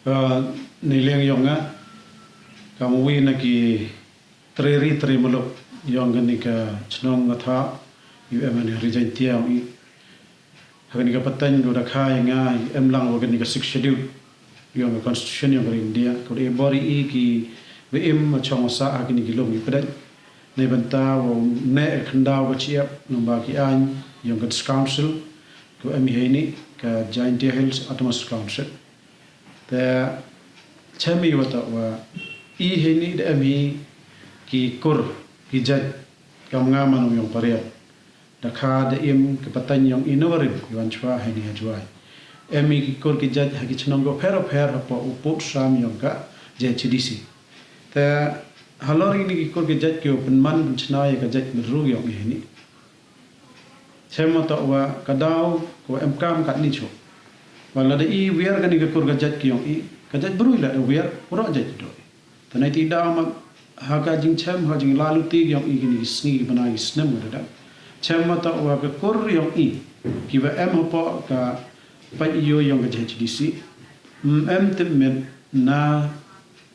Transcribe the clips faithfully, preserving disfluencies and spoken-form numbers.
Ka neiliang yong nga, kam wi na ki tre ri tre muluk yong kani ka chnong ka thaw, u em ha Ri Jaintia yong i. Ha kani ka pateng ko da kha ya nga, i em lang wa kani ka Sixth Schedule yong ka Constitution yong ka India, ko da bor i ki wa im wa chong wa sah ha kani ki lum ki pateng. Neibynta wa ne khyndaw ka chiap namba ki aiñ yong ka District Council ko em i heini ka Jaintia Hills Autonomous Council. Te chem i wa toh wa i heini da em hi ki kur ki jait kam nga man u yong Pariat. Da kha da im ka pateng yong i na warim i wan chwa heini ha Jwai. Em i ki kur ki jait ha ki chnong ko pher pher hapoh u pud sam yong ka J H D C. Te halor ini ki kur ki jait ki wa pynman pynchna ya ka jait mru yong i heini. Chem wa toh wa ka daw ko em kam kat ni chu. Wa lada i wiar kani ka kur ka jait ki yong i, ka jait bru i lada wiar, pura jait do. Te nei ti daw ma ha ka jingchem, ha jinglaluti yong i kini ki sngi ki bnai ki snem wa da. Chem wa toh wa ka kur yong i ki wa em hapoh ka pait yo yong ka J H D C, mm, em tip met na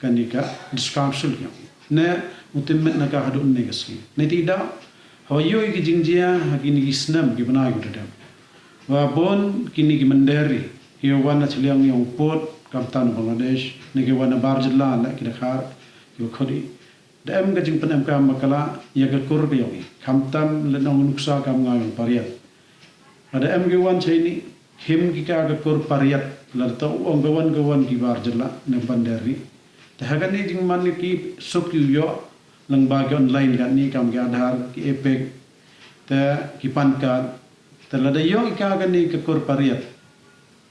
kani ka District Council yong i. Ne u tip met na ka haduh ne ka sngi. Nei ti daw, hawa yo i ki jingjia ha kini ki snem ki bnai ki da. Wa bon kini ki mynder ri ki wan na chiliang yong pud kam tan Bangladesh, ne ki wan na bar jylla la ki da khar, ki wa khot i. Da em ka jingpynem kam bakla ya ka kur ka yong i. Khamtam le nong nuksa kam nga yong Pariat. Lada em ki wan chai ni, him ki ka ka kur Pariat, lada toh ong ka wan ka wan ki bar jylla ne mynder ri. Te ha kani jingman ki suk yu yo, lang ba ki online kani kam ki Aadhaar, ki EPIC, te ki PAN card, te lada yo i ka kani ka kur Pariat.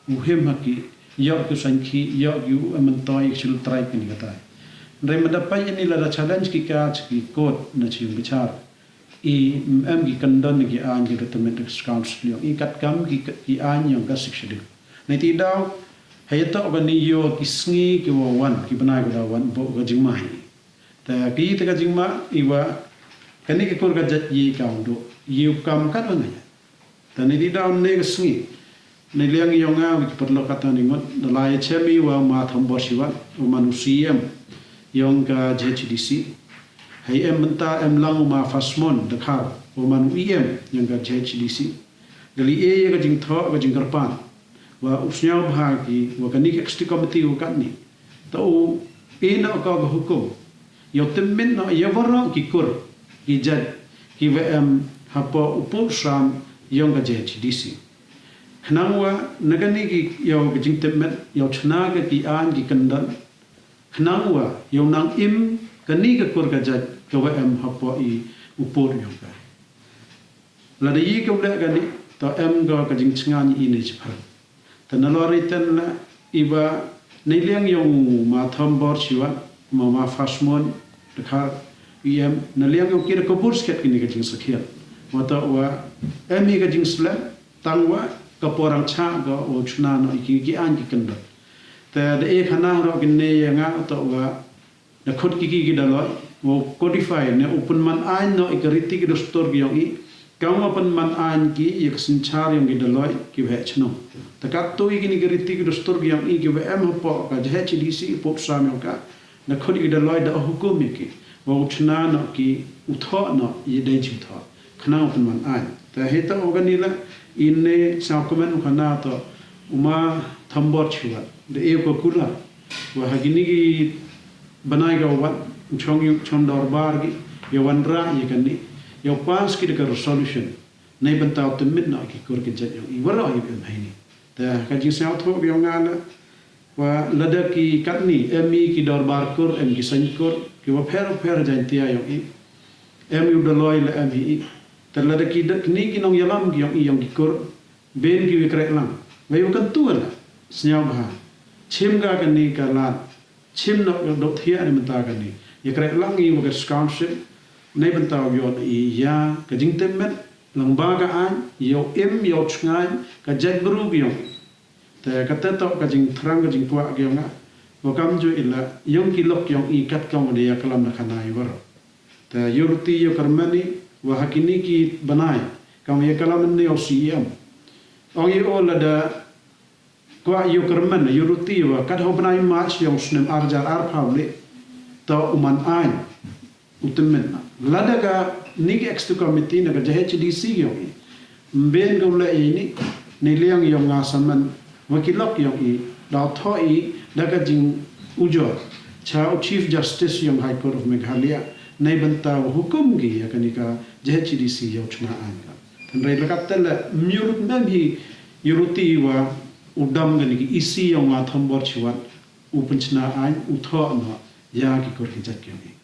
U him ha ki, yo ki sain ki, yo ki u em toi ki chil trai kini ka tai. Ndai ma da pai ni lada challenge ki ka chi ki court na chi yung bichar. I em ki kandon ki aiñ ki da tip met da Council yong i kat kam ki, ki aiñ yong ka Sixth Schedule. Nei ti daw, hei toh kani yo ki sngi ki wa wan, ki bnai ki da wan, bo ka jingma hi. Te ki te ka jingma i wa, kani ki kur ka jait i kam do, i u kam kat wa ngai. Te nei ti daw ne ka sngi. Neiliang yong nga wi ki paralok kata ni ngut, da lai chem i wa ma Thombor Shiwat, u man u C E M yong ka J H D C. Hei em mynta em lang u ma Fasmon Dkhar, u man u E M yong ka J H D C. Da li e ya ka jingthoh, ka jingkyrpad. Wa u sñiaw bha ki, wa kani ka executive committee wa katni. Ta u e noh ka ka hukum. Yow tip met noh ya waroh ki kur, ki jait, ki wa em hapoh u pud sam yong ka J H D C. Khnang wa na kani ki yow ka jingtip met, yow chna ka ki aiñ ki kandon. Khnang wa yow nang im kani ka kur ka jait ka wa em hapoh i u pud yong ka. Lada i ka u leh kani, ta em ka ka jingchnga ni i ne chipar. Ta na lor i ten la i wa neiliang yong ma Thombor Shiwat, ma ma Fasmon Dkhar, E M, neiliang yong ki da ka bur sket kini ka jingsakhiat. Wa ta wa em i ka jingslem, tang wa ka por ang cha ka u chna noh i ki, ki aiñ ki kandon. Ta da e khana roh kini ya nga ta wa da khot ki ki ki daloi, wow codify ne u pynman aiñ noh i ka riti ki dustur ki yong i, kam wa pynman aiñ ki ya ka synchar yong ki daloi ki wa heh chnong. Ta katto i kini ki riti ki dustur ki yong i ki wa em hapoh ka J H D C pud sam yong ka, da khot i ki daloi da hukum i ki, wow chna noh ki u thoh noh i dei jingthoh. Khnang u pynman aiñ. Ta hei ta u kani la, i ne sñiaw comment u khana ta u ma Thombor Shiwat. Da e u ka kula. Wa ha kini ki bnai ka wan, u chong yu, chong dorbar ki, ya wanrah ya kani, yow pass ki da ka resolution. Neibynta u tip met noh ki kur ki jait yong i waroh ya em heini. Ta ka jingsñiawthooh yong nga la, wa lada ki katni, em i ki dorbar kur, em ki saiñ kur, ki wa pher pher Jaintia yong i. Em i u daloi la em hi i. Ta lada ki da kini ki nongyalam ki yong i yong ki kur, ben ki wi kreh lang. Wei u kan tu la, sñiaw bha. Chim ka kani ka lad, chim noh ka dok thiah ni mynta kani. Ya kreh lang i wa ka scholarship, neibynta u yoh i ya ka jingtip met, lang ba ka aiñ, yow im, yow chngaiñ, ka jait bru ki yong. Te kata toh ka jingthrang ka jingkwah ki yong nga. Wa kam ju i la, yong ki lok yong i kat kam wa da ya kalam na khana i waroh. Te yow riti yow kyrmen i, wa ha kini ki bnai, kam ya kalam ni yow C E M. Ong i o lada kwah yow kyrmen, yow ruti wa kat ha u bnai March yong u snem ar hajar arphaw le, toh u man aiñ u tymmen na. Lada ka ni ka executive committee na ka J H D C yong i, ym bien ka u leh i ni, neiliang yong nga samen wa ki lok yong i, da thoh i da ka jingujor cha u Chief Justice yong High Court of Meghalaya, neibynta wa hukum ki ya ka ni ka J H D C yow chna aiñ ka. Hynrei la kat te le, ym yow rut mem hi yow ruti wa u dam ka ni ka E C yong nga Thombor Shiwat u pynchna aiñ, u thoh noh ya ki kur ki jait yong i.